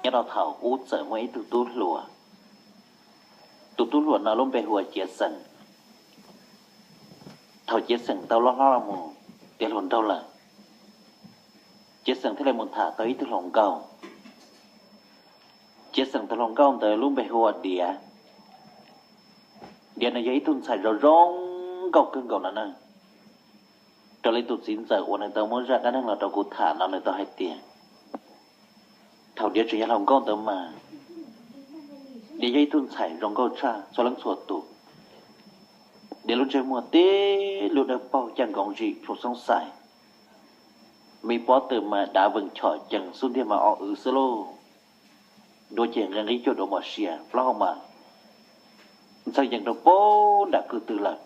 Nyob rau thaum ub txawm muaj ib tug tub hluas, tus tub hluas no lub npe hu ua Ciav Xeem. Thaum Ciav Xeem tau loj hlob los mus tiav hluas nraug lawm, Ciav Xeem thiaj li mus tham tau ib tug hluas nkauj. Ciav Xeem tus hluas nkauj ntawd lub npe hu ua Diav. Diav nws yog ib tug ntxhais zoo zoo nkauj kawg nkaus no na. Raws li tus txiv ntxawm uas nws tau muab zaj dab neeg los rau kuv tham no nws tau hais tias, thaum Diav tseem yog hluas nkauj ntawd mas Diav yog ib tug ntxhais zoo nkauj tshaj txhua leej txhua tus. Diav lub ntsej muag tib lub dawb paug caj nkoov zim plhu xoob xais, me pob tw mas dav vees chom cees xub ntiag mas o wv xwb lauj. Duav ces nqi nqib cuag duav mos sia, plaub hau mas ntxhee yees rau pab nram kwj tw lawm.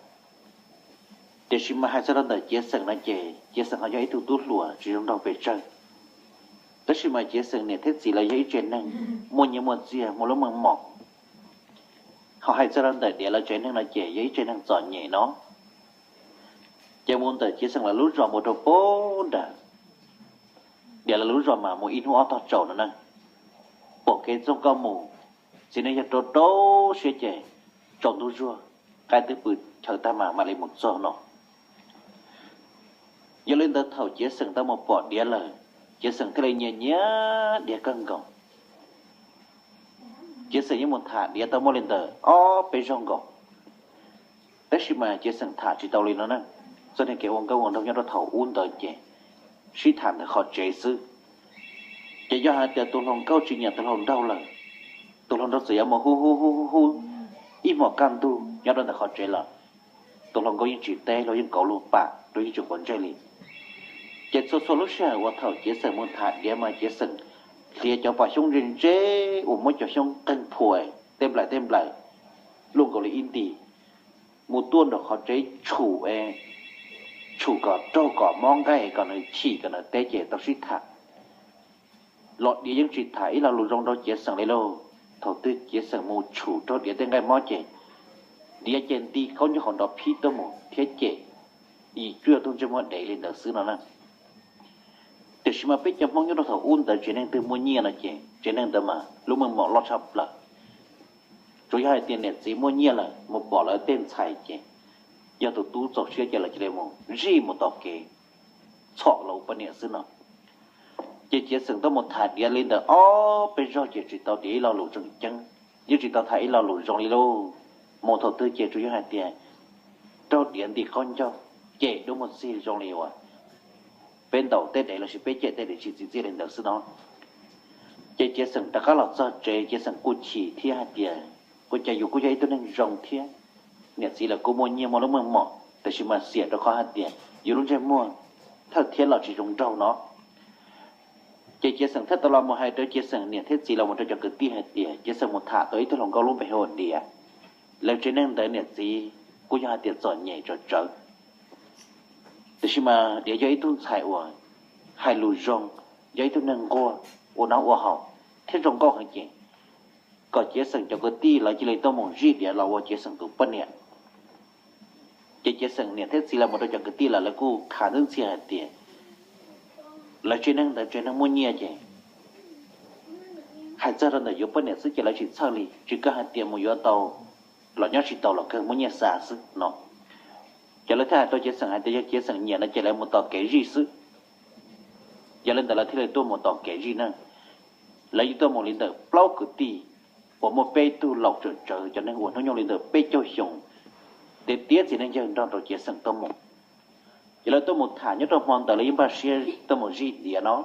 Tiam sis mas hais txog rau ntawm Ciav Xeem no ces Ciav Xeem ho yog ib tug tub hluas tsis zoo nraug pes tsawg. Tab sis mas Ciav Xeem niam thiab txiv lawv yog ib tsev neeg muaj nyiaj muaj txiag muaj lub meej mom. Ho hais txog rau ntawm Diav lawv tsev neeg no ces yog ib tsev neeg txom nyem no. Ces mus ntawm Ciav Xeem lawv lub zos mus rau pab nram, Diav lawv lub zos mas mus ib hnub ob tog tsaus no na. Pom kev txoog koj mus, txiv neej yog rau rau siab ces tsaus ntuj zuag, qaib twb pw chaw tag mas mam li mus txog no. Yog li ntawd thaum Ciav Xeem tau mus pom Diav lawm, Ciav Xeem thiaj li nyiam nyiam Diav kawg nkaus. Ciav Xeem yeej mus tham Diav tau muaj li ntawm ob peb zaug nkaus, tab sis mas Ciav Xeem tham tsis tau li no na. Txoj niag kev ua nkauj ua nraug nyob rau thaum ub ntawd ces sib tham ntawm qhov tsev xwb. Ces yog hais tias tus hluas nkauj tsis nyiam tus hluas nraug lawm, tus hluas nraug txawm yuav mus hu hu hu hu hu ib hmos kaj ntug nyob rau ntawm qhov tsev los tus hluas nkauj yeej tsis teb, luag yeej kauv lub pam, luag yeej tsis quav ntsej li. Ces txhua txhua lub sij hawm uas thaum Ciav Xeem mus tham Diav mas Ciav Xeem hliav cov pom xyoob ntse ntse uas muab cov xyoob qeeg phuam tej nplaim tej nplaim luaj nkaus li ib nti mus tuaj nram qhov tsev tshum, tshum kom raug kom mob nqaij kom nws chim kom nws teb ces tau sib tham. Los Diav yeej tsis tham ib lo lus zoo rau Ciav Xeem li lauj. Thaum twg Ciav Xeem mus tshum raug Diav tej nqaij mob ces Diav ces nti qaub ncaug hauv nrov phib tuaj mus thiab ces yim cuaj tug ntsej muag dev li ntawd xwb no na. Tiam sis mas peb cov Hmoob nyob rau thaum ub ntawd tsev neeg twg muaj nyiaj no ces tsev neeg ntawd mas lub meej mom loj tshaj plaws. Tsuas yog hais tias niam txiv muaj nyiaj lawm mus pom lawv tej ntxhais ces yog tus tub txaus siab ces lawv cia li mus zij mus tos kev txhom los ua poj niam xwb no. Ces Ciav Xeem tuaj mus tham Diav li ntawm ob peb zaug ces tsis tau Diav ib lo lus tseem ceeb, yeej tsis tau tham ib lo lus zoo li lauj. Mus thaum twg ces tsuas yog hais tias raug Diav nti qaub ncaug, cem duab muag txig zoo li uas peb ntaus tej dev lossis peb cem tej dev tsis txi txiaj li ntawd xwb no. Ces Ciav Xeem rov qab los txog tsev, Ciav Xeem kuj chim thiab hais tias, ua cas yus kuj yog ib tug neeg zoo thiab, niam txiv lawv kuj muaj nyiaj muaj lub meej mom, tiam sis mas xiam rau qhov hais tias yus lub ntsej muag thawj thiab los tsis zoo nraug no. Ces Ciav Xeem thiaj tau los mus hais rau Ciav Xeem niam thiab txiv los mus rau cov kwv tij hais tias Ciav Xeem mus tham tau ib tug hluas nkauj lub npe hu ua Diav. Lawv tsev neeg ntawd niam txiv kuj yog hais tias txom nyem tsawv tsawv, tiam sis mas Diav yog ib tug ntxhais uas hais lus zoo, yog ib tug neeg nquag ua noj ua haus thiab zoo nkauj heev ces kom Ciav Xeem cov kwv tij lawv cia li tuaj mus zij Diav los ua Ciav Xeem tus poj niam. Ces Ciav Xeem niam thiab txiv los mus rau cov kwv tij lawv, lawv kuj khav ntxhiab ntxhi hais tias lawv tsev neeg ntawd tsev neeg muaj nyiaj ces hais txog rau ntawm yuav poj niam xwb ces lawv tsis txhawj li, tsis kawg hais tias mus yuav tau los nyob tsis tau los kawg muaj nyiaj xa xwb no. Ces lawv thiaj hais rau Ciav Xeem hais tias yog Ciav Xeem nyiam no ces lawv mus tos kev zij xwb. Yog li ntawd lawv thiaj li tuaj mus tos kev zij na. Lawv yeej tuaj mus li ntawm plaub kwv tij uas muaj peb tug laus tsawm tsawv, cov neeg uas hnub nyoog li ntawm peb caug xyoo, tiav tiav txiv neej yawg nrog rau Ciav Xeem tuaj mus. Ces lawv tuaj mus tham nyob rau hmo ntawd lawv yeej npaj siab tuaj mus zij Diav no.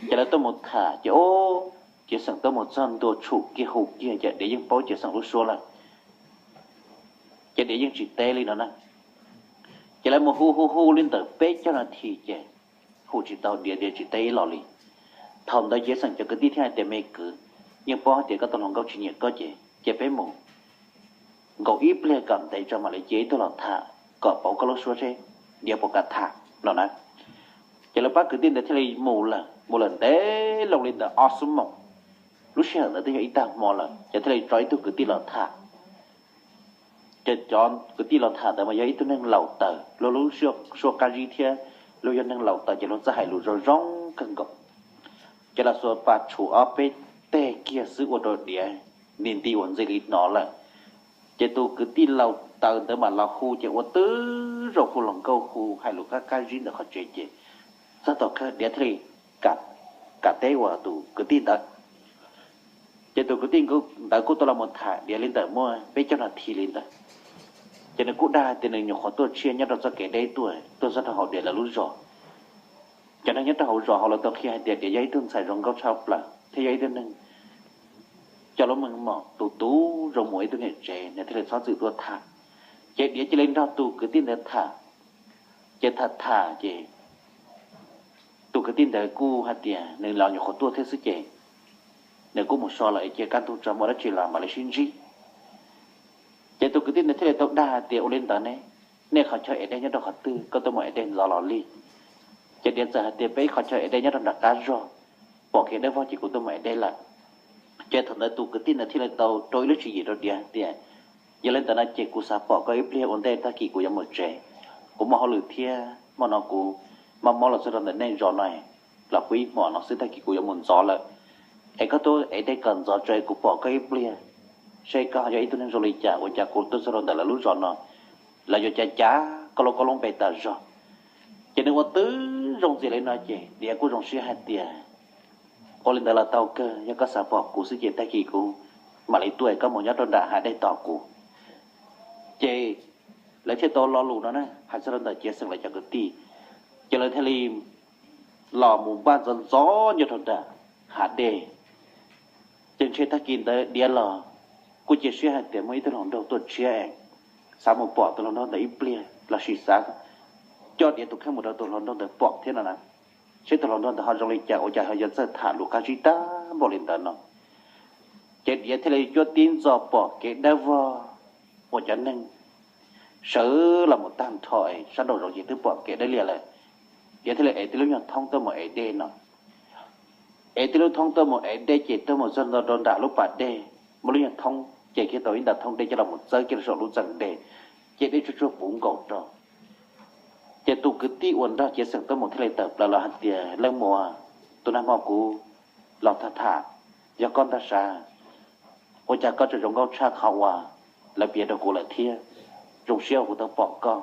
Ces lawv tuaj mus tham ces o, Ciav Xeem tuaj mus txog ntua tshum kiag hu kiag ces Diav yeej paub Ciav Xeem lub suab lawm. Ces Diav yeej tsis teb li no na. Ces lawv mus hu hu hu li ntawm peb caug nas this ces hu tsis tau Diav, Diav tsis teb ib los li. Thaum ntawd Ciav Xeem cov kwv tij thiaj hais tias me kwv, yeej paub hais tias koj tus hluas nkauj tsis nyiam koj ces cia peb mus nkaum ib pliag kom ntev tso mam li cia ib tug los tham kom pauv koj lub suab seb Diav puas kam tham no na. Ces lawv pab kwv tij ntawd thiaj li mus lawm, mus lawm ntev loo li ntawm ob xuab moos. Lub sij hawm ntawd twb yog ib tag hmo lawm ces thiaj li tso ib tug kwv tij los tham. Ces cov kwv tij los tham ntawd mas yog ib tug neeg laus taws, luag lub suab qab zib thiab luag yog neeg laus taws ces luag txawj hais lus zoo zoo kawg nkaus. Ces los xuas pas tshum ob peb teg kiag xwb ua rau Diav nti nti uas ntxim li hnov lawm. Ces tus kwv tij laus taws ntawd mam los hu ces ua twb zoo hu hluas nkauj hu hais lus qab qab zib ntawm qhov tsev ces txog thaum kawg Diav thiaj li kam teb ua tus kwv tij ntawd. Ces tus kwv tij ntawd kuj tau los mus tham Diav li ntawm muaj peb caug nas this li ntawd. Ces nws kuj dag hais tias nws nyuam qhuav tuaj tshiab nyob rau txoj kev deb tuaj tuaj txog rau hauv Diav lawv lub zos. Cov neeg nyob rau hauv zos hauv lawv tau qhia hais tias Diav yog ib tug ntxhais zoo nkauj tshaj plaws thiab yog ib tug neeg coj lub meej mom tus tus zoo mus ib tug niam tsev, nws thiaj li txhob txwm tuaj tham. Ces Diav cia li nrog tus kwv tij ntawd tham. Ces tham tham ces tus kwv tij ntawd kuj hais tias nws los nyuam qhuav tuaj thiab xwb ces nws kuj mus so lawm es cia kaj ntug tso muaj dab tsi los mam li sib ntsib. Ces tus kwv tij ntawd thiaj li tau dag hais tias ua li ntawd ne, nej qhov chaw ev dej nyob rau qhov twg, koj tuaj mus ev dej ntxov los li? Ces Diav txawm hais tias peb qhov chaw ev dej nyob rau nram qab zog, pom kev dawb vog ces kuv tuaj mus ev dej lawm. Ces thaum ntawd tus kwv tij ntawd thiaj li tau rau ib lub tswv yim rau Diav hais tias yog li ntawd no ces kuv xav pom koj ib pliag ua ntej tag kis kuv yuav mus tsev, kuv muaj hauj lwm thiab hmo no kuv mob mob los txog rau ntawm nej zos no los kuv ib hmos no xwb tag kis kuv yuav mus ntxov lawm. Es koj tuaj ev dej kom ntxov tso kuv pom koj ib pliag, seb koj yog ib tug neeg zoo li cas ua cas kuv tuaj txog rau ntawm lawv lub zos no lawv yuav cav cav koj lub koj lub npe tas zog. Ces nws ua twb zoo ntxias li no ces Diav kuj zoo siab hais tias ua li ntawd los tau kawg, yog koj xav pom kuv xwb ces tag kis kuv mam li tuaj es koj mus nyob rau nram hav dej tos kuv. Ces lawv thiaj tau lo lus no na hais txog rau ntawm Ciav Xeem lawv cov kwv tij, ces lawv thiaj li los mus npaj ntxov ntxov nyob rau nram hav dej. Ces ntshe tag kis ntawd Diav los kuj cia siab hais tias muaj ib tug hluas nraug tuaj tshiab es xav mus pom tus hluas nraug ntawd ib pliag lossis xav coj Diav tus kheej mus rau tus hluas nraug ntawd pom thiab no na, seb tus hluas nraug ntawd ho zoo li cas ua cas ho yuav txawj tham lus qab zib tag npaum li ntawd no. Ces Diav thiaj li cuab tib ntxo pom kev dawb vog uas cov neeg sawv los mus tag nrho es sab nraum zoov ces twb pom kev dawb lias lawm. Diav thiaj li ev tib lub nyuag thoob tuaj mus ev dej no. Ev tib lub thoob tuaj mus ev dej ces tuaj mus txog nto rau nram lub pas dej, muaj lub nyuag thoob ces kiag tau ib nta thoob dej coj los mus txawb kiag rau saum lub txeem dej, ces dej tsuag tsuag puv nkaus rau. Ces tus kwv tij uas nrog Ciav Xeem tuaj mus thiaj li tawm plaws los hais tias, Leej muam, tus nag hmo kuv los tham tham, yog koj ntag sav, ua cas koj tseem zoo nkauj tshaj qhov uas lawv piav rau kuv lawm thiab, zoo siab uas kuv tau pom koj.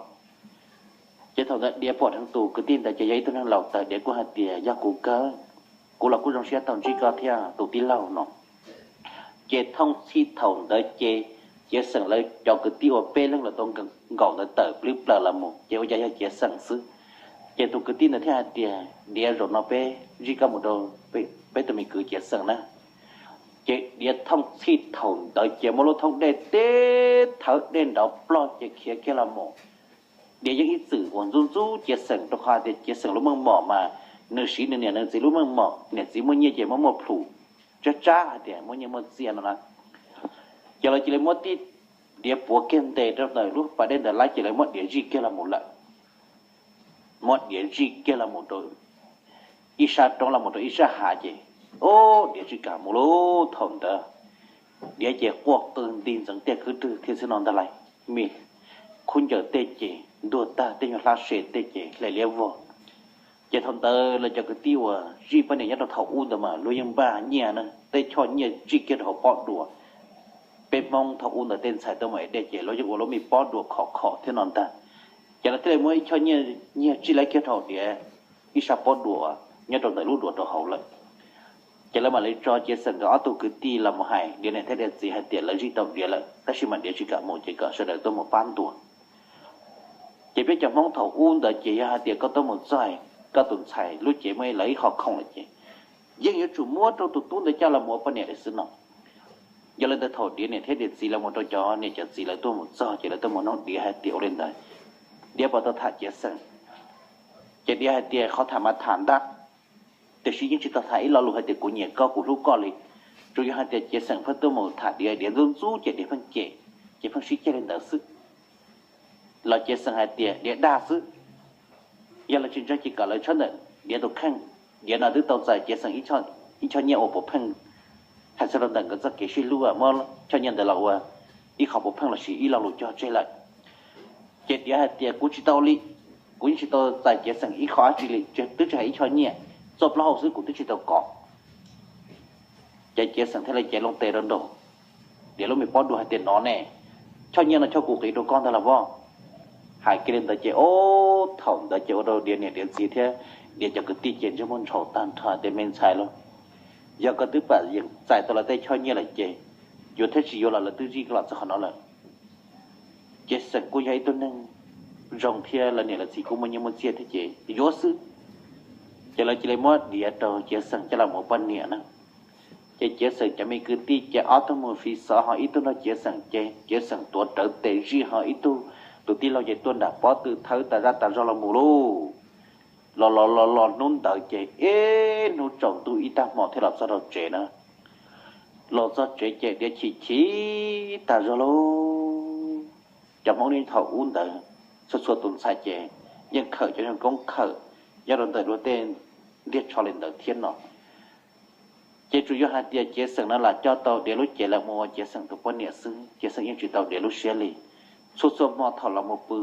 Ces thaum ntawd Diav pom dheev tus kwv tij ntawd ces yog ib tug neeg laus tawv, Diav kuj hais tias, Yog kuv kawg, kuv los kuj zoo siab tau ntsib koj thiab tus tij laug no. Ces thooj txhij thaum ntawd ces Ciav Xeem lawv cov kwv tij uas peb leeg los tau nkaum ntawd tawm plwb plaws los mus ces ua cas yog Ciav Xeem xwb. Ces tus kwv tij ntawd thiaj hais tias, Diav, zaum no peb zij koj mus rau peb tus me kwv Ciav Xeem na. Ces Diav thooj txhij thaum ntawd ces muaj lub thoob dej teb thawv dej nrov plog ces khiav kiag los mus. Diav yeej ib txwm uas ntxub ntxub Ciav Xeem rau qhov hais tias Ciav Xeem lub meej mom mas nws siv nws niam nws txiv lub meej mom, niam txiv muaj nyiaj ces muab muaj plhus tsab tsab hais tias muaj nyiaj muaj txiaj no na. Ces lawv cia li muab tib Diav puav kiag ntes rau ntawm lub pas dej ntawd lawm ces lawv muab Diav zij kiag los mus lawm. Muab Diav zij kiag los mus rau ib sab roob los mus rau ib sab hav ces, ub, Diav tsis kam mus lub thaum ntawd. Diav ces quaj qw nti ntxeev tiaj khwb rwg thiab xwb no ntag lauj. Me khub ncaws tej ces ntuag tag, tej nyuag hlab se tej ces hle liab vog. Ces thaum ntawd lawv cov kwv tij uas zij poj niam nyob rau thaum ub ntawd mas luag yeej npaj nyiaj na, tej choj nyiaj zij kiag rau hauv pob duas. Peb Hmoob thaum ub ntawd tej ntxhais tuaj mus ev dej ces luag yeej ua lub me pob duas khov kho thiab no ntag. Ces lawv thiaj li muab ib choj nyiaj, nyiaj zij laib kiag rau Diav ib sab pob duas nyob rau ntawm lub duas rau hauv lawm. Ces lawv mam li tso Ciav Xeem nkawd ob tug kwv tij los mus hais Diav niam thiab Diav txiv hais tias lawv zij tau Diav lawm tab sis mas Diav tsis kam mus ces kom sawv daws tuaj mus pab ntuas. Ces peb cov Hmoob thaum ub ntawd ces yog hais tias koj tuaj mus txog koj tus ntxhais lub cev muaj lawv ib qho khoom lawm ces yeej yuav tsum muab rau tus tub ntawd coj los mus ua poj niam li xwb no. Yog li ntawd thaum Diav niam thiab Diav txiv lawv mus rau cov niam cov txiv lawv tuaj mus txog ces lawv tuaj mus nug Diav hais tias ua li ntawd, Diav puas tau tham Ciav Xeem? Ces Diav hais tias qhov tham mas tham ntag, tiam sis yeej tsis tau tham ib lo lus hais tias kuv nyiam koj kuv hlub koj li. Tsuas yog hais tias Ciav Xeem pheej tuaj mus tham Diav, Diav ntxub ntxub ces Diav pheej cem, ces pheej sib ceg li ntawd xwb. Los Ciav Xeem hais tias Diav dag xwb, yog lawv tsis ntseeg ces kom lawv tshawb ntawm Diav tus kheej. Diav no twb tau txais Ciav Xeem ib choj nyiaj uas puav pheej hais txog rau ntawm nkawd txoj kev sib hlub, muab choj nyiaj ntawd los ua ib qho puav pheej lossis ib lo lus cog tseg lawm. Ces Diav hais tias kuv tsis tau li, kuv yeej tsis tau txais Ciav Xeem ib qho dab tsi li, twb tsis hais ib choj nyiaj, txoj plaub hau xwb kuv twb tsis tau kov. Ces Ciav Xeem thiaj li cev loo tes rau nraum Diav lub me pob dua hais tias, no ne, choj nyiaj no choj kuv qiv rau koj ntag los poj. Hais kiag li ntawd ces ob thaum ntawd ces ua rau Diav niam Diav txiv thiab Diav cov kwv tij ces ntsej muag ntshau tag nrho tias, me ntxhais lauj, yog koj twb pam yeem txais tau lawv tej choj nyiaj lawm ces yuav thiab tsis yuav los lawv twb zij los txog qhov no lawm. Ciav Xeem kuj yog ib tug neeg zoo thiab lawv niam lawv txiv kuj muaj nyiaj muaj txiaj thiab ces yuav xwb. Ces lawv cia li muab Diav rau Ciav Xeem coj los ua poj niam na. Ces Ciav Xeem cov me kwv tij ces ob tug mus fiv xov ho ib tug nrog Ciav Xeem ces Ciav Xeem tuav rawv tes zij ho ib tug, tus tij laug ces tuaj nram pob tw thawb tas zaj tas zog los mus lauj. Los los los los hnub ntawd ces ib hnub tsaus ntuj ib tag hmo thiaj los txog rau tsev na. Los txog tsev ces Diav chim chim tag zog lauj. Cov Hmoob niaj thaum ub ntawd txhua txhua tus ntxhais ces yeej khawm cov zoo koob khawm nyob rau ntawm dua tej ntiag tsho li ntawd thiab no. Ces tsuas yog hais tias Ciav Xeem no lam coj tau Diav lub cev los mus ua Ciav Xeem tus poj niam xwb, Ciav Xeem yeej tsis tau Diav lub siab li. Txhua txhua hmo thaum los mus pw,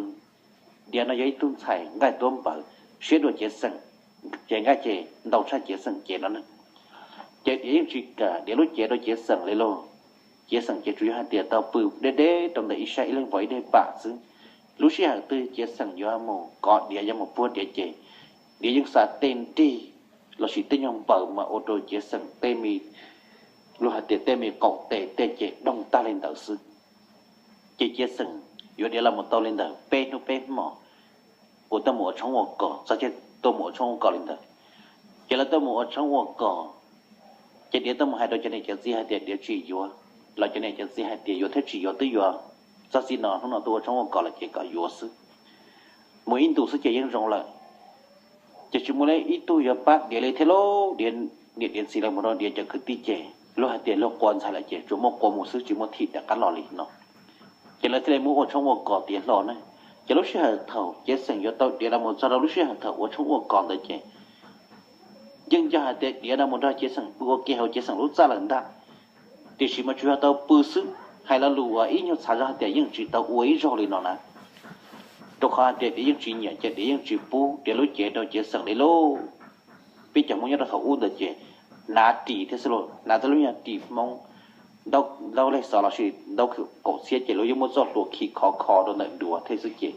Diav no yog ib tug ntxhais nqaij tuab npaws, siab dua Ciav Xeem, ces nqaij ces ntau tshaj Ciav Xeem ces no ne. Ces Diav yeej tsis kam Diav lub cev rau Ciav Xeem li lauj. Ciav Xeem ces tsuas yog hais tias tau pw deb deb rau ntawm ib sab ib leeg vauv ib daim pam xwb. Lub sij hawm twg Ciav Xeem yuav mus kov Diav yuav mus puag Diav ces Diav yeej xa tej nrig lossis tej nyuag npaws mas ua rau Ciav Xeem tej me, luag hais tias tej me qaum tes tej ces doog tag li ntawd xwb. Ces Ciav Xeem yuav Diav los mus tau li ntawd peb hnub peb hmo uas tuaj mus ua tshoob ua kos, txog caij tuaj mus ua tshoob ua kos li ntawd. Ces lawv tuaj mus ua tshoob ua kos, ces Diav tuaj mus hais rau cov niam cov txiv hais tias Diav tsis yuav, los cov niam cov txiv hais tias yuav thiab tsis yuav twb yuav, txog txij no hnub no tuaj ua tshoob ua kos lawm ces kom yuav xwb. Mus ib ntus xwb ces yeej zoo lawm. Ces tsis muaj li ib tug yuav pab Diav li thiab lauj. Diav niam Diav txiv los mus rau Diav cov kwv tij ces luag hais tias luag qua ntxhais lawm ces tsuas muaj qua mus xwb tsis muaj thim rov qab los li no. Ces lawv thiaj li muab ua tshoob ua kos tiav hlo ne. Ces lub sij hawm thaum Ciav Xeem yuav tau Diav los mus txog rau lub sij hawm thaum ua tshoob ua kos ntawd ces yeej yog hais tias Diav no mus nrog Ciav Xeem pw ua ke hauv Ciav Xeem lub txaj lawm ntag. Tiam sis mas tsuas yog tau pw xwb, hais lo lus uas ib nyuag txhav zog hais tias yeej tsis tau ua ib zaug li no na. Rau qhov hais tias Diav yeej tsis nyiam ces Diav yeej tsis pub Diav lub cev rau Ciav Xeem li lauj. Peb cov Hmoob nyob rau thaum ub ntawd ces hnav ris thiab xwb lauj, hnav txoj lub nyuag ris Hmoob ntaub leg xov lossis ntaub kaum txhiab ces lawv yeej muab txoj hlua khi khov kho rau ntawm duav thiab xwb ces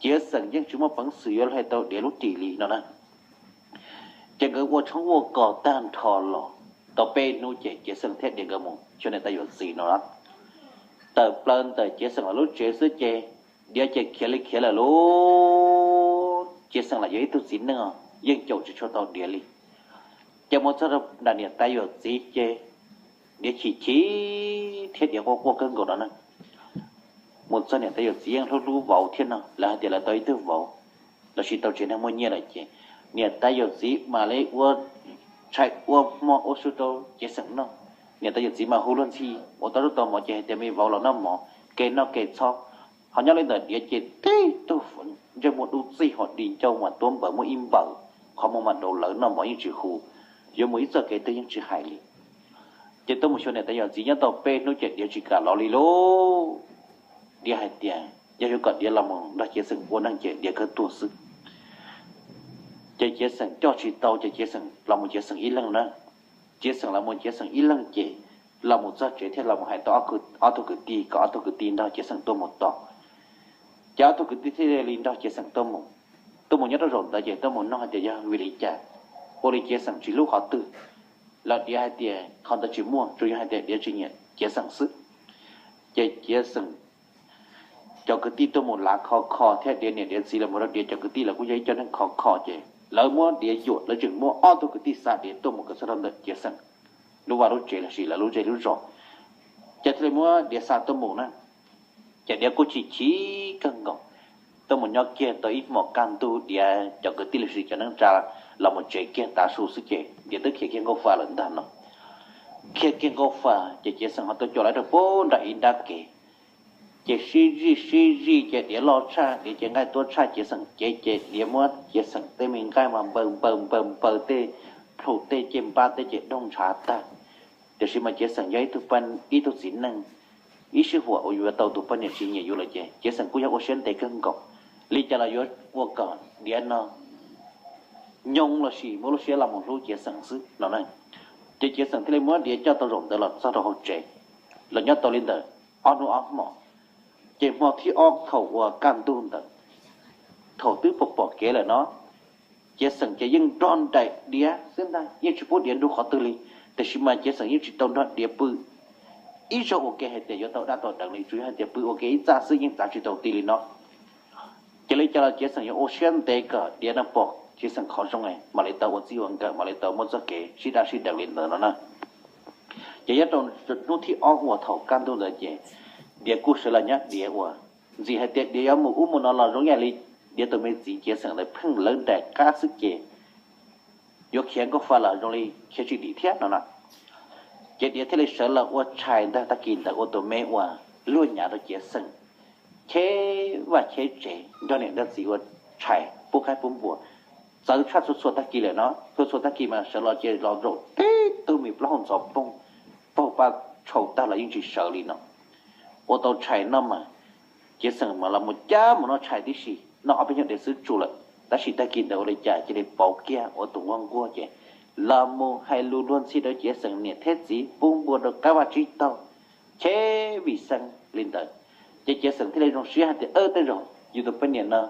Ciav Xeem yeej tsis muaj peev xwm yuav hla tau Diav lub ris li no na. Ces nkawd ua tshoob ua kos tag nrho los tau peb hnub ces Ciav Xeem thiab Diav nkawd mus xyuas niam tais yawm txiv no na. Tawm plaws ntawm Ciav Xeem lawv lub tsev xwb ces Diav ces khiav li khiav lawm lauj. Ciav Xeem lam yog ib tug txiv neej os, yeej caum tsis tshua tau Diav li. Ces mus txog rau nram niam tais yawm txiv ces Diav chim chim thiab Diav quaj quaj kawg nkaus no na. Mus txog niam tais yawm txiv yeej hlub hlub vauv thiab no, lawv hais tias lawv tau ib tug vauv lossis tau tsev neeg muaj nyiaj lawm ces niam tais yawm txiv mam li ua tshais ua hmo ua su rau Ciav Xeem noj. Niam tais yawm txiv mas hu luag ntxhi ua tau zaub tau mov ces hais tias me vauv los noj mov, ke noj ke txhob. Ho nyob li ntawm Diav ces tib tug ntsej muag dub txij ho di ncauj mas tuab npaws muaj ib npaws, qhov muag mas daus lawv noj mov yeej tsis hu, yuav mus ib txoj kev twg yeej tsis hais li. Ces tuaj mus xyuas niam tais yawm txiv nyob tau peb hnub ces Diav tsis kam los li lauj. Diav hais tias yog yuav kom Diav los mus nrog Ciav Xeem ua neej ces Diav kawg tuag xwb. Ces Ciav Xeem coj tsis tau ces Ciav Xeem los mus Ciav Xeem ib leeg na. Ciav Xeem los mus Ciav Xeem ib leeg ces los mus txog tsev thiaj los mus hais tau ob tug kwv tij kom ob tug kwv tij nrog Ciav Xeem tuaj mus tos. Ces ob tug kwv tij thiaj li nrog Ciav Xeem tuaj mus. Tuaj mus nyob rau zaum ntawd ces tuaj mus nug hais tias yog vim li cas, ua li Ciav Xeem tsis hlub qhov twg. Lawv Diav hais tias qhov ntawd tsis muaj, tsuas yog hais tias Diav tsis nyiam Ciav Xeem xwb. Ces Ciav Xeem cov kwv tij tuaj mus lav khov kho thiab Diav niam Diav txiv los mus rau Diav cov kwv tij lawv kuj yog ib co neeg khov kho ces lawv muab Diav yuam, lawv tseem muab ob tug kwv tij xa Diav tuaj mus kom txog rau ntawm Ciav Xeem lub vaj lub tsev lossis lawv lub zej lub zos. Ces thiaj li muab Diav xa tuaj mus na. Ces Diav kuj chim chim kawg nkaus. Tuaj mus nyob kiag tau ib hmos kaj ntug Diav cov kwv tij lossis cov neej tsa los mus tsev kiag tav su xwb ces Diav twb khiav kiag nkauj fa lawm ntag no. Khiav kiag nkauj fa ces Ciav Xeem ho tuaj cuag lawv rau puag nram ib nrab kev. Ces sib zij sib zij ces Diav loj tshaj, Diav ces nqaij tuab tshaj Ciav Xeem cev ces Diav muab Ciav Xeem tej me nqaij mas npaws npaws npaws npaws tej plhu tej ces npab tej ces doog ntshav tag. Tiam sis mas Ciav Xeem yog ib tug txiv neej ib sij huam uas yuav tau tus poj niam tsis nyiam yus lawm ces Ciav Xeem kuj yog ua siab ntev kawg nkaus li cas los yuav ua kom Diav no nyoo lossis muaj lub siab los mus hlub Ciav Xeem xwb no na. Ces Ciav Xeem thiaj li muab Diav coj tau zaum ntawd los txog rau hauv tsev, los nyob tau li ntawm ob hnub ob hmo. Ces hmo thib ob thaum uas kaj ntug ntawd, thaum twb pom pom kev lawm no, Ciav Xeem ces yeej nrog nraim Diav xwb ntag, yeej tsis pub Diav nrug qhov twg li. Tiam sis mas Ciav Xeem yeej tsis tau nrog Diav pw ib zaug ua ke hais tias yuav tau dab tau deev li, tsuas yog hais tias pw ua ke ib txaj xwb, yeej txav tsis tau ti li no. Ces li cas los Ciav Xeem yuav ua siab ntev kom Diav no pom Ciav Xeem qhov zoo, mam li tau ua txij ua nkawm, mam li tau muaj txoj kev sib daj sib deev li ntawd no na. Ces nyob rau hnub thib ob uas thaum kaj ntug ntawd ces Diav kuj sawv los nyob Diav uas ntxim hais tias Diav yuav mus ub mus no los zoo ib yam li Diav tus me txiv Ciav Xeem ntawd pheej lawv nraim qab xwb ces yuav khiav nkauj fa los zoo li khiav tsis dim thiab no na. Ces Diav thiaj li sawv los ua tshais ntag. Tag kis ntawd ua tus me uas luag nyav rau Ciav Xeem cheb vaj cheb tsev, nrog niam nrog txiv ua tshais pub qaib pub npua, txawv tshaj txhua txhua tag kis lawm no. Txhua txhua tag kis mas sawv los ces los zaum tib tug me plaub hau ntxhov poog, paug paj tshau tag los yeej tsis sawv li no. Ua tau tshais noj mas Ciav Xeem mas los mus cab mus noj tshais tib si, noj ob peb nyuag diav xwb tsuas lawm. Tab sis tag kis ntawd ua li cas cia li pauv kiag ua tus nquag nquag ces los mus hais lus luag ntxhi rau Ciav Xeem niam thiab txiv, pub npua rau qab vaj tsib taug, cheb vim xeeb li ntawd. Ces Ciav Xeem thiaj li zoo siab hais tias, Tej zaum yus tus poj niam no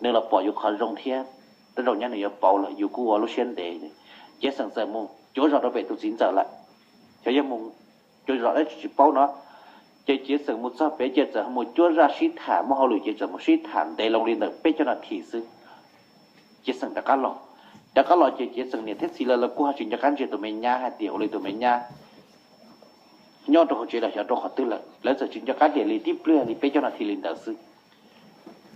nws los pom yus qhov zoo thiab, tej zaum nyab nws yuav pauv lawm, yus kuj ua lub siab ntev. Ciav Xeem txawm mus cuab zog rau pem tus txiv ntxawm lawm. Xyov yog mus cuab zog dab tsi tsis paub no. Ces Ciav Xeem mus txog pem ces txawm mus cuab zaj sib tham, muaj hauj lwm ces txawm mus sib tham ntev loo li ntawm peb caug nas this xwb. Ciav Xeem rov qab los, rov qab los ces Ciav Xeem niam thiab txiv lawv los kuj ho tsis nco qab ntsia tus me nyab hais tias ua li tus me nyab nyob rau hauv tsev los xyov rau qhov twg lawm, lawv txawm tsis nco qab hais li tib pliag li peb caug nas this li ntawd xwb.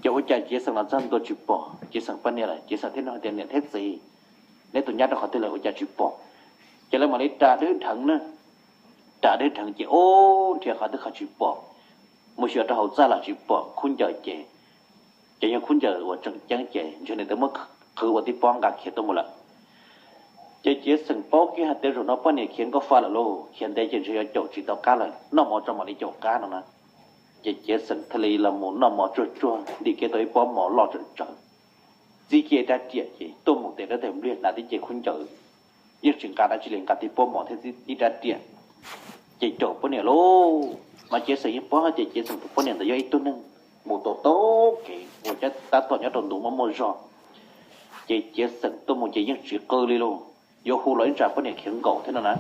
Ces ua cas Ciav Xeem los txog ntua tsis pom Ciav Xeem poj niam lawm. Ciav Xeem thiaj nug hais tias, Niam thiab txiv, neb tus nyab rau qhov twg lawm ua cas tsis pom? Ces lawv mam li ras dwb dheev na, ras dwb dheev ces ub, nrhiav qhov twg qhov tsis pom, mus xyuas rau hauv txaj los tsis pom khub ncaws ces, ces yog khub ncaws uas tseem ceeb ces ntshe nws twb muab qhwv ua tib pob nqa khiav tuaj mus lawm. Ces Ciav Xeem paub kiag hais tias zaum no poj niam khiav nkauj fa lawm lauj, khiav ntev ces ntshe yuav caum tsis tau qab lawm, noj mov tso mam li caum qab no na. Ces Ciav Xeem thiaj li los mus noj mov tsuag tsuag, ntim kiag tau ib pob mov loj tsawm tsawv, txib kiag ib rab riam ces tuaj mus tes dawb tes npliag hnav tib ce khub ncaws, yeej tsis nqa dab tsi li, nqa tib pob mov thiab ib rab riam. Ces caum poj niam lauj, mas Ciav Xeem yeej paub hais tias Ciav Xeem tus poj niam ntawd yog ib tug neeg mus tau tau kev uas tab tom nyob rau ntu muaj muaj zog. Ces Ciav Xeem tuaj mus ces yeej tsis qw li lauj, yuav hu los ib tsam poj niam khiav nkaum thiab no na.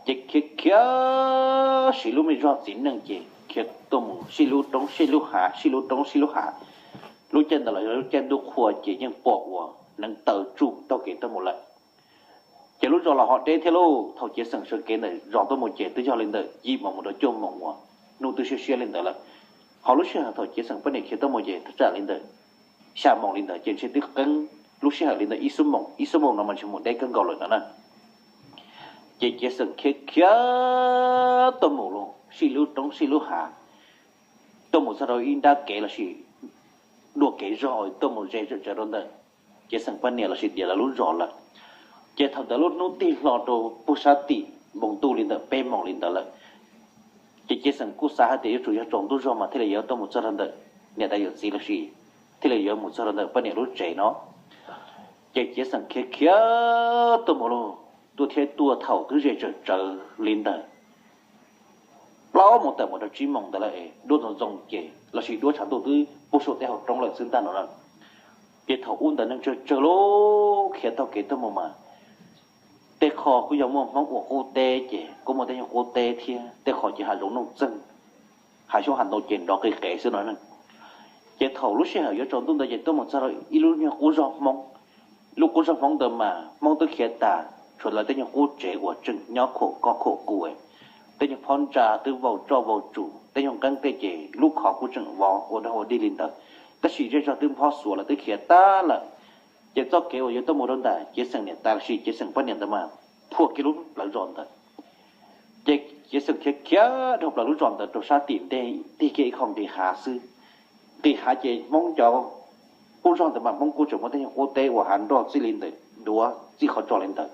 Ces khiav khiav siv lub me zog txiv neej ces khiav tuaj mus sij lub roob sij lub hav, sij lub roob sij lub hav. Lub caij ntawd los yog lub caij ntuj qhua ces yeej pom uas hneev taw tsuj taug kev tuaj mus lawm. Ces lub zos los ho deb thiab lauj, thaum Ciav Xeem sawv kev ntawm zos tuaj mus ces twb yog li ntawm yim moos mus rau cuaj moos uas hnub twb siab siab li ntawd lawm. Ho lub sij hawm thaum Ciav Xeem poj niam khiav tuaj mus ces thaj tsam li ntawm xya moos li ntawd ces ntshe twb qeeb lub sij hawm li ntawm ib xuab moos, ib xuab moos no mas ntshe mus deb kawg nkaus lawm no na. Ces Ciav Xeem khiav khiav tuaj mus lauj, sij lub roob sij lub hav, tuaj mus txog rau ib nrab kev lossis dua kev zog tuaj mus ze tsawm tsawv rau ntawm Ciav Xeem poj niam lossis Diav lawv lub zos lawm. Ces thaum ntawd lub hnub tig hlo rau puag sab tim npoo ntuj li ntawm peb moos li ntawd lawm. Ces Ciav Xeem kuj xav hais tias yuav tsum yog tsaus ntuj zog mas thiaj li yuav tuaj mus txog rau ntawm niam tais yawm txiv lossis thiaj li yuav mus txog rau ntawm poj niam lub tsev no. Ces Ciav Xeem khiav khiav tuaj mus lauj, tuaj thiab tuaj thaum twb ze tsawm tsawv li ntawm plaub moos tawm mus rau tsib moos ntawd lawm es duab ntxoov ntxoo ces lossis duab tshav ntuj twb puag saum tej hauv roob lawm xwb ntag no na. Ces thaum ub ntawd neeg tsawg tsawg lauj, khiav taug kev tuaj mus mas tej qho kuj yog muaj Hmoob ua qub teb ces kuj muaj tej nyuag qub teb thiab, tej qho ces hav zoov nuj txeeg, hav xyoob hav ntoo ces nrov qis qev xwb no na. Ces thaum lub sij hawm yuav tsaus ntuj ntawd ces tuaj mus txog rau ib lub nyuag qub zog Hmoob. Lub qub zog Hmoob ntawd mas Hmoob twb khiav tas, tshuav lawv tej nyuag qub tsev uas tseem nyob khuam koj khuam kuv, tej nyuag phab ntsa twb vau tsoj vau tsuj, tej nyuag nqeeb tej ces lub khov kuj tseem vov ua dog ua dig li ntawd. Tab sis zej zog twb nphob xuav lawv twb khiav tag lawm. Ces txoj kev uas yuav tuaj mus rau ntawm Ciav Xeem niam tais lossis Ciav Xeem poj niam ntawd mas thuam kiag lub plawv zos ntawd. Ces Ciav Xeem khiav khiav dhau plaws lub zos ntawd rau sab tim ntej tig kiag ib qho nqis hav xwb. Nqis hav ces Hmoob cov qub zog ntawd mas Hmoob kuj tseem muaj tej nyuag qub teb uas hav nroj txij li ntawm duav txij qhov tsos li ntawd.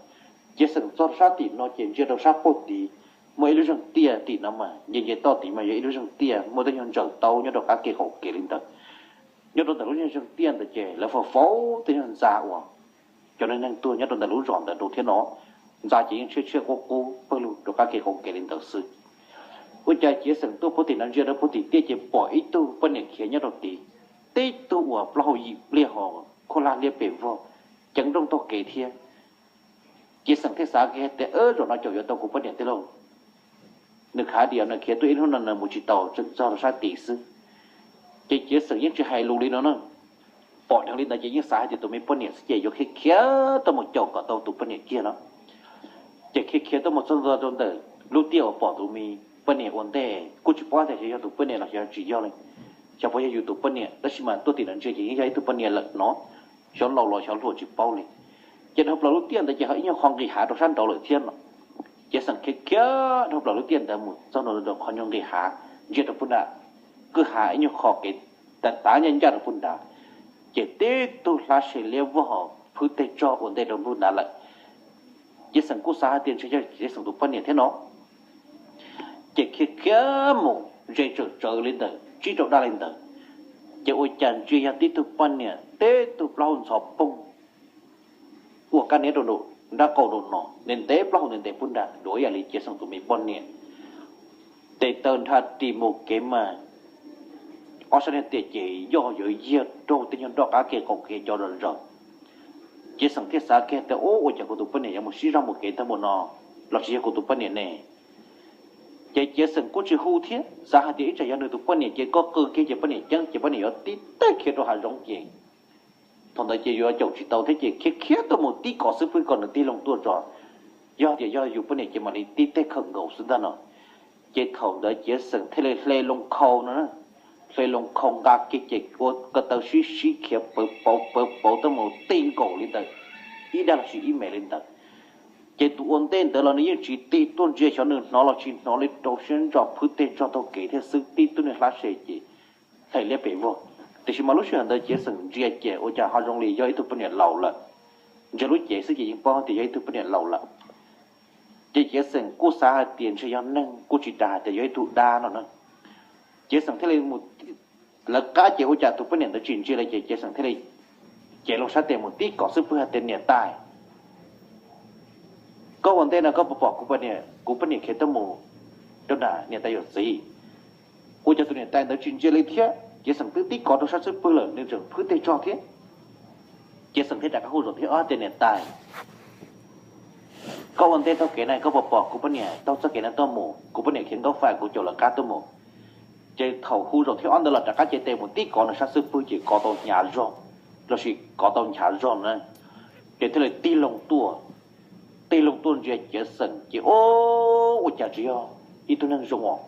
Ciav Xeem txog sab tim no ces ntsia rau sab pem tid muaj ib lub zeeg tiaj, tim no mas nce nce toj tid mas yog ib lub zeeg tiaj muaj tej nyuag ntsaws taub nyob rau qab kev qaum kev li ntawd. Nyob rau ntawm lub zeeg tiaj ntawd ces lawv faus faus tej nyuag ntxa uas cov neeg neeg tuag nyob rau ntawm lub zos ntawd rau thiab no. Ntxa ces yeej tshiab tshiab qub qub pawg lug rau qab kev qaum kev li ntawd xwb. Ua cas Ciav Xeem tuaj puag tim no ntsia rau puag tim tiaj ces pom ib tug poj niam khiav nyob rau tid, tib tug uas plaub hau yim pliag ho khuab hlab liab pes vog, ceev nrooj taug kev thiab. Ciav Xeem thiaj xav kiag tias, Zaum no caum yuav tau kuv poj niam tiag lauj. Nws khav dias nws khiav tuaj ib hnub no nws mus tsis tau, tseem txog rau sab tid xwb. Ces Ciav Xeem yeej tsis hais lus li no na, pom dheev li ntawd ces yeej xav hais tias tus me poj niam xwb ces yuav khiav khiav tuaj mus caum kom tau tus poj niam kiag no. Ces khiav khiav tuaj mus txog ntua rau ntawm lub tiaj uas pom tus me poj niam ua ntej, kuj tsis paub tias xyov yog tus poj niam los xyov tsis yog li, xyov puas yog yus tus poj niam, tab sis mas tuaj tim no ntsia ces yeej yog ib tug poj niam lawm no, xyov laus los xyov hluas tsis paub li. Ces dhau plaws lub tiaj ntawd ces ho ib nyuag qho nqis hav rau sab nraud lawm thiab no. Ciav Xeem khiav khiav dhau plaws lub tiaj ntawd mus txog ntua rau qhov nyuag nqis hav, ntsia rau puag nram kwj ha ib nyuag qho kev tav tav ncaj ncaj rau puag nrad, ces tib tug hlab se liab vog phwb teg tsog ua ntej rau puag nrad lawm. Ciav Xeem kuj xav hais tias ntshe yog Ciav Xeem tus poj niam thiab no, ces khiav khiav mus ze tsawm tsawv li ntawd tsib rau daj li ntawd, ces ua cas ntsia yog tib tug poj niam tib tug plaub hau ntxhov poog ua kab niab rau nram nrab qaum rau no, ntev ntev plaub hau ntev ntev puag nram duav ib yam li Ciav Xeem tus me poj niam. Tes taw nrha ris mus kev mas ob sab niag tiaj ces yoj yuav yiag raug tej nyuag nroj qab kev qaum kev cov zom zaws. Ciav Xeem thiaj xav kiag tias, Ub, ua cas kuv tus poj niam yuav mus sib zog mus kev tag npaum no, los tsis yog kuv tus poj niam ne? Ces Ciav Xeem kuj tsis hu thiab, xav hais tias ib tsam yog nws tus poj niam ces koj qw kiag ces poj niam ceeb ces poj niam yuav tib teg khiav rau hav zoov ces thaum ntawd ces yuav caum tsis tau thiab ces khiav khiav tuaj mus tib kov xub pwg kom nws tig loo tuaj tso. Yog tias yog yus poj niam ces mam li tib teg khawm nkaus xwb ntag no. Ces thaum ntawd Ciav Xeem thiaj li hle loo khau no, hle loo khau nqa kiag ces ua ko taw sib sib khiav pawv pauv pawv pauv tuaj mus ti nkaus li ntawd, ib dag los sis ib me li ntawd. Ces tus ua ntej ntawd los nws yeej tsis tig tuaj ntsia xyov nws hnov los tsis hnov li, rau siab ntso phwb teg tsog taug kev thiab xwb, tib tug niag hlab se ces hlais liab pes vog. Tiam sis mas lub sij hawm ntawd Ciav Xeem ntsia ces ua cas ho zoo li yog ib tug poj niam laus lawm. Ntsia lub cev xwb ces yeej paub tias yog ib tug poj niam laus lawm. Ces Ciav Xeem kuj xav hais tias ntshe yog neeg, kuj tsis tas hais tias yog ib tug dab no na. Ciav Xeem thiaj li mus, lawv qab ces ua cas tus poj niam ntawd tsis ntsia li ces Ciav Xeem thiaj li cev loo sab tes mus tib kov xub pwg hais tias, Niam tais, koj ua ntej no koj puas pom kuv poj niam, kuv poj niam khiav tuaj mus rau nram niam tais yawm txiv? Ua cas tus niam tais ntawd tsis ntsia li thiab, Ciav Xeem twb tib kov rau sab xub pwg lawm nws tseem phwb teg tsog thiab. Ciav Xeem thiaj rov qab hu zaum thib ob tias, Niam tais, koj ua ntej taug kev na koj puas pom kuv poj niam taug txoj kev no tuaj mus? Kuv poj niam khiav nkaub fais kuv caum lawv qab tuaj mus. Ces thaum hu zaum thib ob ntawd los rov qab cev tes mus tib kov nws sab xub pwg ces kov tau hnyav zog, los sis kov tau nchav zog na. Ces thiaj li tig loo tuaj, tig loo tuaj ntsia Ciav Xeem ces, o, ua cas tsis yog ib tug neeg zoo os.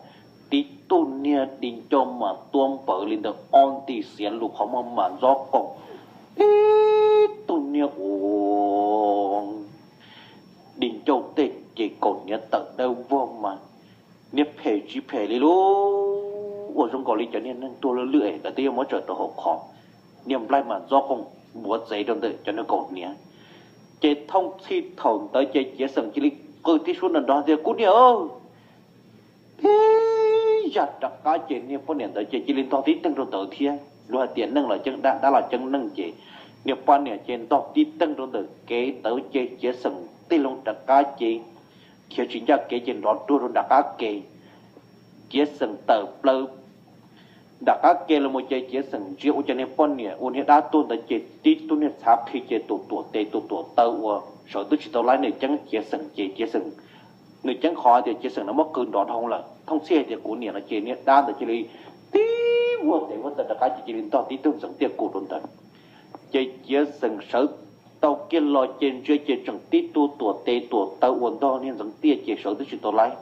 Tib tug niag di ncauj mas tuab npawv li ntawm ob nti xiav lus, qhov muag mas ntxob qoom, tib tug niag ua di ncauj tej ces kaus hniav tawm dawb vog mas niag phem tsis phem li lub, ua zoo nkaus li cov niag neeg tuag lwj lwj es lawv twb yuav muab tsaws rau hauv qhov. Niag nplaig mas ntxob qoom npuav txev rau ntawm cov niag kaus hniav. Ces thooj txhij thaum ntawd ces Ciav Xeem cia li qw tib suab nrov nrov tias, Kuv niam! Ib yam rov qab ces niag poj niam ntawd ces cia li ntog tib teeg rau ntawd thiab. Luag hais tias neeg los ceeb dab, dab los ceeb neeg ces niag poj niam ces ntog tib teeg rau ntawm kev ntawd ces Ciav Xeem tig loo rov qab ces khiav tsis ncaj kev ces nrov ruag rau nram qab ke. Ciav Xeem tawm plaws nram qab ke los mus ces Ciav Xeem ntsia ua cas niag poj niam ua niag dab tuag ntawd ces tib tug niag txhav qhi ces tuam tuam tes tuam tuam taw uas sawv twb tsis tau laib, nws ceeb Ciav Xeem ces Ciav Xeem, nws ceeb qhov hais tias Ciav Xeem no muab qw nrov dhau lawm. Thooj txhij hais tias kuv niam no ces niag dab ntawd cia li tib vuag tes vuag taw rov qab ces cia li ntog tib tug ntxeev tiaj kum rau ntawd. Ces Ciav Xeem sawv tau kiag los ces ntsia ces tseem tib tug tuam tes tuam taw uas ntog niag ntxeev tiaj ces sawv twb tsis tau laib.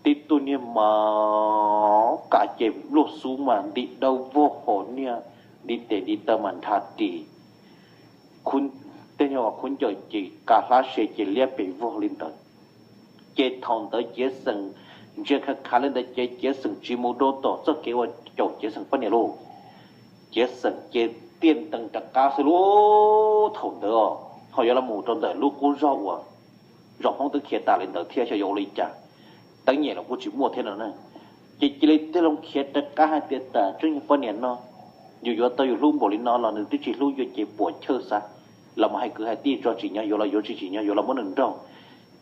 Tib tug niag mas qas ces luaj xub mas nti dawb vog hos niag nti tes nti taw mas nrha ris, tej nyuag khub ncaws ces ka hlab se ces liab pes vog li ntawd. Ces thaum ntawd Ciav Xeem ntsia khav khav li ntawd ces Ciav Xeem tsis mus rau tom txoj kev uas caum Ciav Xeem poj niam lauj. Ciav Xeem ces tiaj ntees rov qab xwb lauj. Thaum ntawd ho yuav los mus rau ntawm lub qub zog uas zos Hmoob twb khiav tas li ntawd thiab xyov yuav ua li cas, teeb nyem los kuj tsis muaj thiab no na. Ces cia li tig loo khiav rov qab hais tias, Tam tseeb yog poj niam no, yus yuav tau yus hlub npaum li no los nws twb tsis hlub yus ces puas chawj xav los mus hais kwv hais tij tso, tsim nyog yuav los yuav, tsis tsim nyog yuav los muab nws nraug.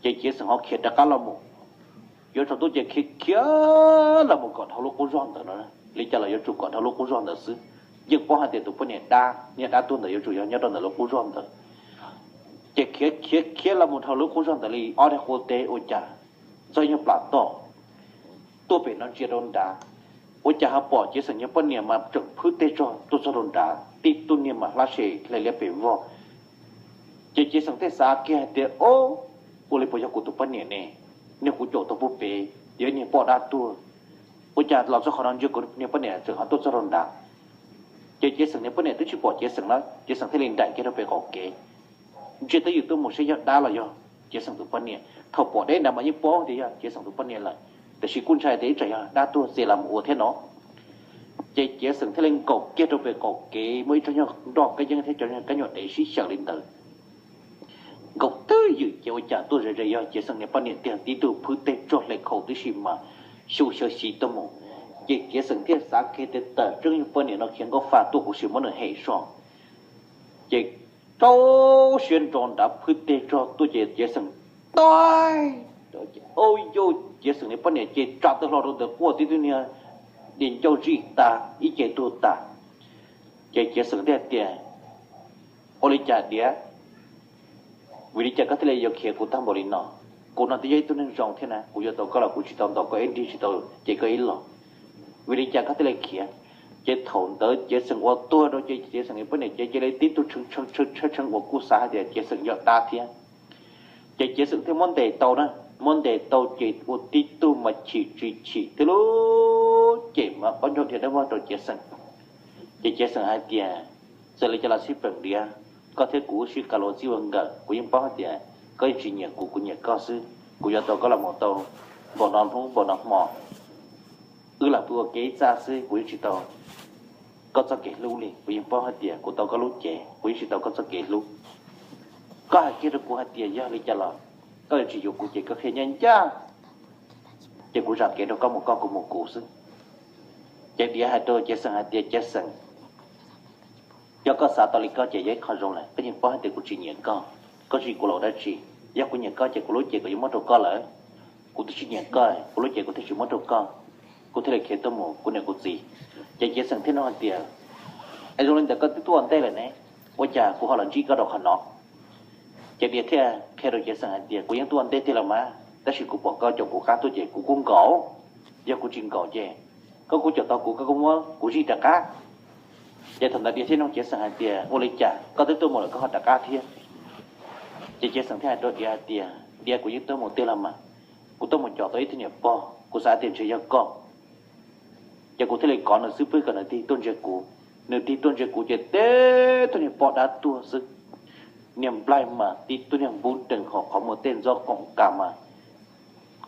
Ces Ciav Xeem ho khiav rov qab los mus, yuav tsaus ntuj ces khiav khiav los mus kom dhau lub qub zog ntawd no. Li cas los yuav tsum kom dhau lub qub zog ntawd xwb. Yeej paub hais tias tus poj niam dab, niag dab tuag ntawd yuav tsum yog nyob rau ntawm lub qub zog ntawd. Ces khiav khiav khiav los mus dhau lub qub zog ntawd li ob daig qub teb ua cas txog ib nyuag plam toj tuaj pem no ntsia rau nrad, ua cas ho pom Ciav Xeem niag poj niam mas tseem phwb teg tsog tuaj txog rau nrad, tib tug niag mas hlab se hle liab pes vog. Ces Ciav Xeem thiaj xav kiag hais tias, o, ua li puas yog kuv tus poj niam ne? Niag kuv caum tau puag pem yog niag poj dab tuag, ua cas los txog qhov no ntsia kuv niag poj niam tseem ho tuaj txog rau nrad. Ces Ciav Xeem niag poj niam twb tsis pom Ciav Xeem na, Ciav Xeem thiaj li nraim kiag rau pem qaum kev ntsia twj ywm tuaj mus seb yog dab los yog Ciav Xeem tus poj niam. Thaum pom deb nrad mas yeej paub tias yog Ciav Xeem tus poj niam lawm, tiam sis kuj ntshai tias ib tsam yog dab tuag txia los mus ua thiab no. Ces Ciav Xeem thiaj li nkaum kiag rau pem qaum kev muaj ib tsob nyuag nroj kab yeeb thiab cov kab nyuag dev sib xyaw li ntawd. Nkaum twj ywm ces ua cas tuaj ze ze yog Ciav Xeem niag poj niam tiag, tib tug phwb teg tsog hle khau tib si mas xyu xyaw xis tuaj mus. Ces Ciav Xeem thiaj xav kiag tias tawm tseeb yog poj niam no khiav nkauj fa tuaj kuv sim muab nws hem so. Ces rau siab nrov nrad phwb teg tsog tuaj ces Ciav Xeem taig, o yau, Ciav Xeem niag poj niam ces tsa tawg hlo rau ntawm quaj tib tug niag diav ncauj zij tas ib ce tuag tas. Ces Ciav Xeem thiaj tias, ua li cas diav, vim li cas koj thiaj li yuav khiav kuv tag npaum li no? Kuv no twb yog ib tug neeg zoo thiab na, kuv yuav tau koj los kuv tsis tau ntaus koj ib nrig tsis tau cem koj ib los, vim li cas koj thiaj li khiav? Ces thaum ntawd Ciav Xeem ua tuag rau ces Ciav Xeem niag poj niam ces cia li tib tug tshee tshee tshee tshee uas kuj xav hais tias Ciav Xeem yog dab thiab. Ces Ciav Xeem thiaj muab ntes tau na, muab ntes tau ces ua tib tug mas chim tsis chim thiab lub cem mas qaub ncaug dhia dawb vog rau Ciav Xeem. Ces Ciav Xeem hais tias, txawm li cas los xij peem diav, koj thiab kuv wb sib ka luas txij ua nkawm, kuv yeej paub hais tias koj yeej tsis nyiam kuv, kuv nyiam koj xwb. Kuv yuav tau koj los mus tau npaum no hnub npaum no hmo, wb los pw ua ke ib txaj xwb, kuv yeej tsis tau koj txoj kev hlub li. Kuv yeej paub hais tias kuv tau koj lub cev, kuv yeej tsis tau koj txoj kev hlub. Koj hais kiag rau kuv hais tias yog li cas los koj yuav tsis yuav kuv ces koj qhia ncaj ncaj, ces kuv zam kev rau koj mus koj, kuv mus kuv xwb. Ces diav hais rau Ciav Xeem hais tias, Ciav Xeem, yog koj xav tau li koj ces yog ib qho zoo lawm, koj yeej paub hais tias kuv tsis nyiam koj, koj tsis kuv los dab tsi. Yog kuv nyiam koj ces kuv lub cev kuv yuav muab rau koj lawm. Kuv twb tsis nyiam koj, kuv lub cev kuv thiaj tsis muab rau koj, kuv thiaj li khiav tuaj mus kuv niam kuv txiv. Ces Ciav Xeem thiaj nug hais tias, es zoo li ntawd koj twb tuaj ua ntej lawm ne, ua cas kuv ho los ntsib koj rau qhov no? Ces diav thiaj qhia rau Ciav Xeem hais tias, kuv yeej tuaj ua ntej tiag los mas, tab sis kuv pom koj caum kuv qab tuaj ces kuv kuj nkaum. Yog kuv tsis nkaum ces koj kuj caum tau kuv, koj kuj muab kuv zij rov qab. Ces thaum ntawd diav thiaj nug Ciav Xeem hais tias, ua li cas koj twb tuaj mus lawm koj ho rov qab thiab? Ces Ciav Xeem thiaj hais rau diav hais tias, diav, kuv yeej tuaj mus tiag los mas, kuv tuaj mus caum tau ib tug niam pog, kuv xav tias ntshe yog koj. Ces kuv thiaj li kov nws xub pwg kom nws tig tuaj ntsia kuv. Nws tig tuaj ntsia kuv ces tib tug niag poj dab tuag xwb, niag nplaig mas tib tug niag npub nrees, qhov muag tej ntxob qoom kas mas,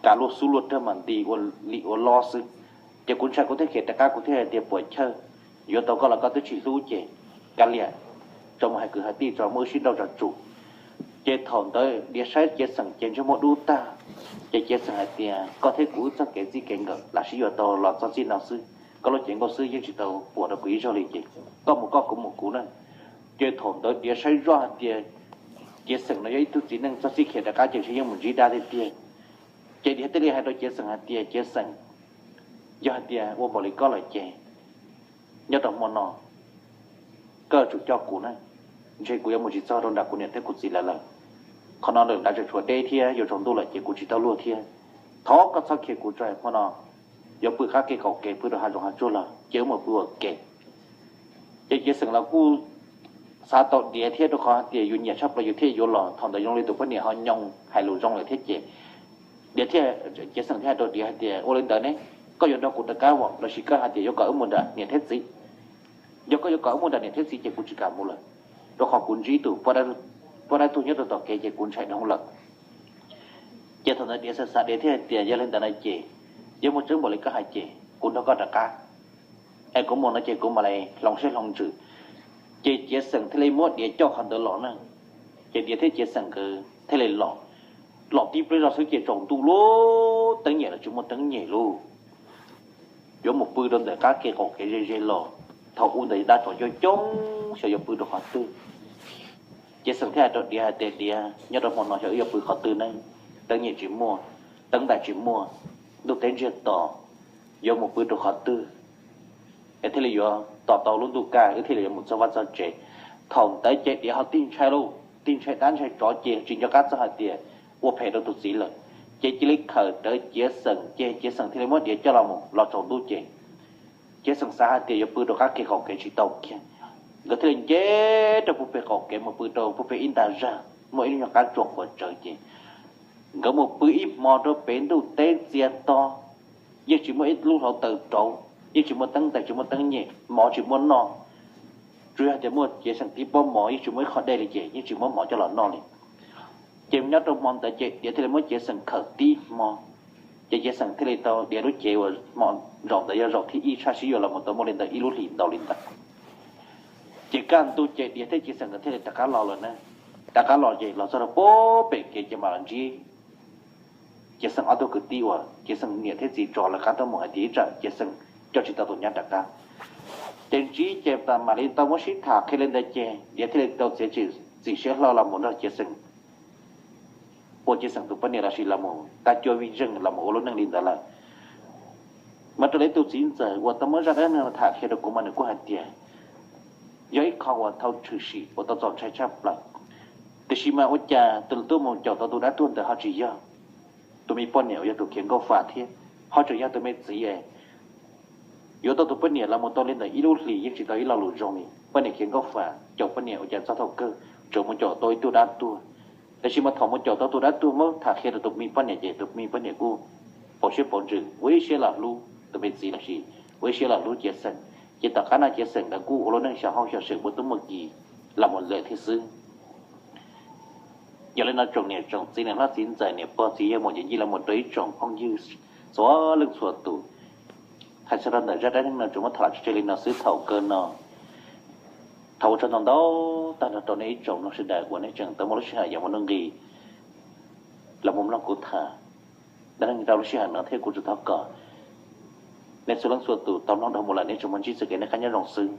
kas luaj xub luaj rawg mas nti ua li ua lob xwb. Ces kuv ntshai kuv thiaj khiav rov qab, kuv thiaj hais tias puas chawj, yuav tau koj los koj twb tsis hlub ces kav liam, tso mus hais kwv hais tij tso muab wb sib nrauj tso tsum. Ces thaum ntawd diav saib Ciav Xeem ces ntsej muag dub tag. Ces Ciav Xeem hais tias koj thiab kuv wb txoj kev txij kev nkawm lam sib yuav tau los txog txij no xwb, koj lub cev nkauj xwb yeej tsis tau puas rau kuv ib zaug li ces koj mus koj kuv mus kuv na. Ces thaum ntawd diav saib zoj hais tias Ciav Xeem no yog ib tug txiv neej txog txij khiav rov qab ces ntshe yeej mus ntsib dab tiag tiag. Ces diav thiaj li hais rau Ciav Xeem hais tias Ciav Xeem, yog hais tias ua npaum li koj lawm ces nyob rau hmo no koj yuav tsum coj kuv na, ntshe kuv yuav mus tsis txog rau nram kuv niam thiab kuv txiv lawv lawm. Qhov no lawm nrad tseem tshuav deb thiab yuav tsaus ntuj lawm ces kuv tsis tau luag thiab. Thov koj txhob khiav kuv tso, hmo no yuav pw qab ke qaum kev pw rau hav zoov hav tsuag los ces wb mus pw ua ke. Ces Ciav Xeem los kuj xav tau diav thiab, rau qhov hais tias yus nyiam tshaj plaws yus thiaj yuav los. Thaum ntawd zoo li tus poj niam ho nyoo hais lus zoo lawm thiab ces diav thiaj, Ciav Xeem thiaj hais rau diav hais tias ua li ntawd ne, koj yuav nrog kuv rov qab los sis koj hais tias yuav kom wb mus nram niam thiab txiv? Yog koj yuav kom wb mus nram niam thiab txiv ces kuv tsis kam mus lawm, rau qhov kuv ntsib tus poj dab tuag nyob rau tom kev ces kuv ntshai dhau lawm. Ces thaum ntawd diav xav xav diav thiaj hais tias yog li ntawd no ces, yog muaj tseeb npaum li koj hais ces kuv nrog koj rov qab, es kuv mus no ces kuv mam li hloov siab hloov ntsws. Ces Ciav Xeem thiaj li muab diav coj qhov ntawd los na. Ces diav thiab Ciav Xeem nkawd thiaj li los. Los tib pliag zog xwb ces tsaus ntuj lub teeb nyem los tsis muaj teeb nyem lub. Yuav mus pw rau ntawm qab ke qaum kev ze ze los, thaum ub ntawd dab tsov coob coob, xyov yuav pw rau qhov twg. Ciav Xeem thiaj hais rau diav hais tias diav, nyob rau hmo no xyov wb yuav pw qhov twg ne? teeb nyem tsis muaj, teeb ntais tsis muaj, ntuj teb ntsiag to, yuav mus pw rau qhov twg es thiaj li yuav tos tau lub ntuj kaj wb thiaj li yuav mus txog vaj txog tsev. Thaum ntawd ces Diav ho tig ntshai lauj, tig ntshai dab ntshai tsov ces tsis nco qab txog hais tias ua phem rau tus txiv lawm. Ces cia li khawm rawv Ciav Xeem ces Ciav Xeem thiaj li muab Diav coj los mus los tsaus ntuj ces Ciav Xeem xav hais tias yuav pw rau qab kev qaum kev tsis tau kiag. Nkawd thiaj li nce rau puag pem qaum kev mus pw rau puag pem ib nta zaj muaj ib lub nyuag qab tsuas quav tsawv ces nkawd mus pw ib hmo rau pem ntuj teb txias to, yeej tsis muaj ib lub hluav taws rauv, yeej tsis muaj teeb ntais tsis muaj teeb nyem, mov tsis muaj noj, tsuas yog hais tias muaj Ciav Xeem tib pob mov, yeej tsis muaj ib qho dej li ces yeej tsis muaj mov coj los noj li. Ces nyob rau hmo ntawd ces Diav thiaj li muab Ciav Xeem khawm tib hmo, ces Ciav Xeem thiaj li tau Diav lub cev uas hmo zaum ntawd yog zaum thib ib tshaj sib yuav los mus tau muaj li ntawm ib lub hlis ntau li ntawd. Ces kaj ntug ces Diav thiab Ciav Xeem nkawd thiaj li rov qab los lawm na. Rov qab los ces los txog rau puag pem kev ces mam los ntsib Ciav Xeem ob tug kwv tij uas Ciav Xeem niam thiab txiv tso lawv qab tuaj mus hais tias ib tsam Ciav Xeem coj tsis tau tus nyab rov qab. Ces ntsib ces mam li tau muab sib tham qhia li ntawd ces Diav thiaj li tau txiav txim siab hlo los mus nrog Ciav Xeem ua Ciav Xeem tus poj niam los sis los mus tag cuab vij zeej los mus ua lub neej li ntawd lawm. Mas raws li tus txiv ntxawm uas tau muab zaj dab neeg no tham qhia rau kuv mas nws kuj hais tias yog ib qho uas tau tshwm sim uas tau txaus ntshai tshaj plaws. Tiam sis mas ua cas tus tuaj mus caum tau tus dab tuag ntawd ho tsis yog tus me poj niam uas yog tus khiav nkauj fa thiab, ho tseem yog tus me txiv es yuav tau tus poj niam los mus tau li ntawm ib lub hlis yeej tsis tau ib lo lus zoo li. Poj niam khiav nkauj fa caum poj niam ua cas txog thaum kawg tseem mus caum tau ib tug dab tuag. Tiam sis mas thaum mus caum tau tus dab tuag muab tham qhia rau tus me poj niam ces tus me poj niam kuj pauv siab pauv ntsws ua ib siab los hlub tus me txiv los sis ua ib siab los hlub Ciav Xeem. Ces tom qab no Ciav Xeem nkawd kuj ua lub neej xyov hauj xyov seem muaj tub muaj ki los mus lawm thiab xwb. Yog li no tsoom niam tsoom txiv niam hlob txiv ntxawm niam pog txiv yawg muam yawm yij los mus rau ib tsoom phooj ywg txhua leej txhua tus, hais txog rau ntawm zaj dab neeg no tsuas muab tham los tso tseg li no xwb thaum kawg no. Thov ua tsaug ntau ntau tag nrho rau nej ib tsoom mloog sawv daws uas nej tseem tau muaj lub sij hawm yav mus nuj nqis los mus mloog kuv tham dab neeg rau lub sij hawm no thiab kuv tsuas thov kom nej txhua leej txhua tus tau mloog dhau mus lawm nej tsuas muaj ntsib txoj kev noj qab nyob zoo xwb.